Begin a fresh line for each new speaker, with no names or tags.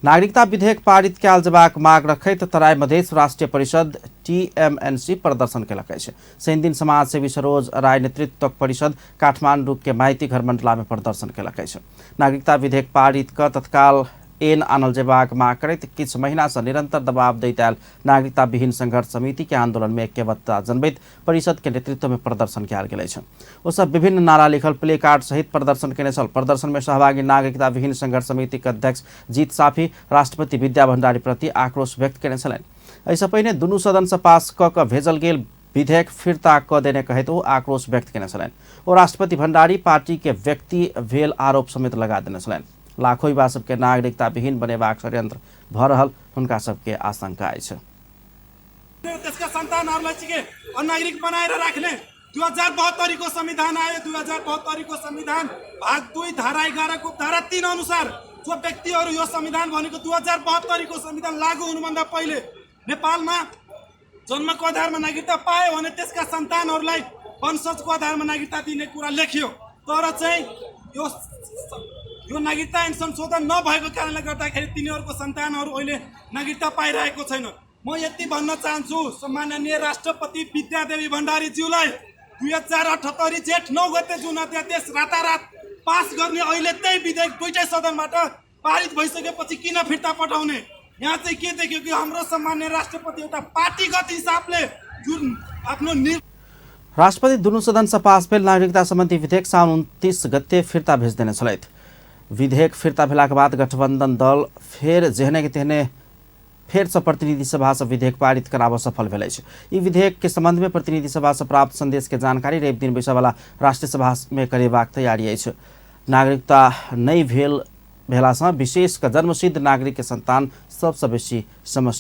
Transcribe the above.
नागरिकता विधेयक पारित कयल जेबाक माग रखैत तराई मधेश राष्ट्रिय परिषद टीएमएनसी प्रदर्शन केलक अछि। शनिदिन समाजसेवी सरोज राय नेतृत्वक परिषद काठमांडू के माइती घर मंडला में प्रदर्शन केलक अछि। नागरिकता विधेयक पारित क तत्काल एन आनल जेबाक माग करैत किछु महीना से निरंतर दबाव दैत आयल नागरिकता विहीन संघर्ष समिति के आंदोलन में ऐक्यबद्धता जनबैत परिषद के नेतृत्व में प्रदर्शन कयल गेल अछि। ओ सब विभिन्न नारा लिखल प्ले कार्ड सहित प्रदर्शन केने छल। प्रदर्शन में सहभागी नागरिकता विहीन संघर्ष समिति के अध्यक्ष जीत साफी राष्ट्रपति विद्या भण्डारी प्रति आक्रोश व्यक्त केने छलनि। एहिसँ पहिने दुनू सदन से पास कऽ कऽ भेजल गेल विधेयक फिर्ता कऽ देने कहैत ओ आक्रोश व्यक्त केने छलनि। ओ राष्ट्रपति भण्डारी पार्टी के व्यक्ति भेल आरोप समेत लगा देने छलनि। लाखों युवा सबके नागरिकता विहीन बनेबाक षड्यंत्र भऽ रहल हुनका सबके आशंका अछि।
त्यसका सन्तानहरूलाई चाहिँ के अनागरिक बनाएर राख्ने। 2072 संविधान आयो। 2072 संविधान भाग 2 धारा 11 को धारा 3 अनुसार जो व्यक्तिहरू यो संविधान भनेको 2072 संविधान लागू हुनुभन्दा पहिले नेपालमा जन्मको आधारमा नागरिकता पायो भने त्यसका सन्तानहरूलाई वंशजको आधारमा नागरिकता दिने कुरा लेखियो। तर चाहिँ यो नागरिकता ऐन संशोधन नभएको कारणले गर्दाखेरि तिनीहरूको सन्तानहरू अहिले नागरिकता पाइरहेको छैन। म यति भन्न चाहन्छु सम्माननीय राष्ट्रपति विद्यादेवी भण्डारीज्यूलाई 2078 जेठ 9 गते जुन अध्यादेश रातारात पास गर्ने अहिले त्यही विधेयक दुईटै सदनबाट पारित भइसकेपछि किन फिर्ता पठाउने? यहाँ चाहिँ के देखियो कि हाम्रो सम्माननीय राष्ट्रपति एउटा पार्टीगत हिसाबले जुन आफ्नो
राष्ट्रपति दुनू सदन से पास भेल नागरिकता सम्बन्धी विधेयक साउन 29 गते फिर्ता भेज देने छलथि। विधेयक फिर्ता भेलाक बाद गठबंधन दल फेर जेहने के तेहने फेर से प्रतिनिधि सभा से विधेयक पारित कराबऽ सफल भेल अछि। ई विधेयक के संबंध में प्रतिनिधि सभा से प्राप्त संदेश के जानकारी रवि दिन बैसय वाला राष्ट्रीय सभा में करेबाक तैयारी अछि। नागरिकता नहि भेला से विशेष क जन्मसिद्ध नागरिक के संतान सबसँ बेसी समस्या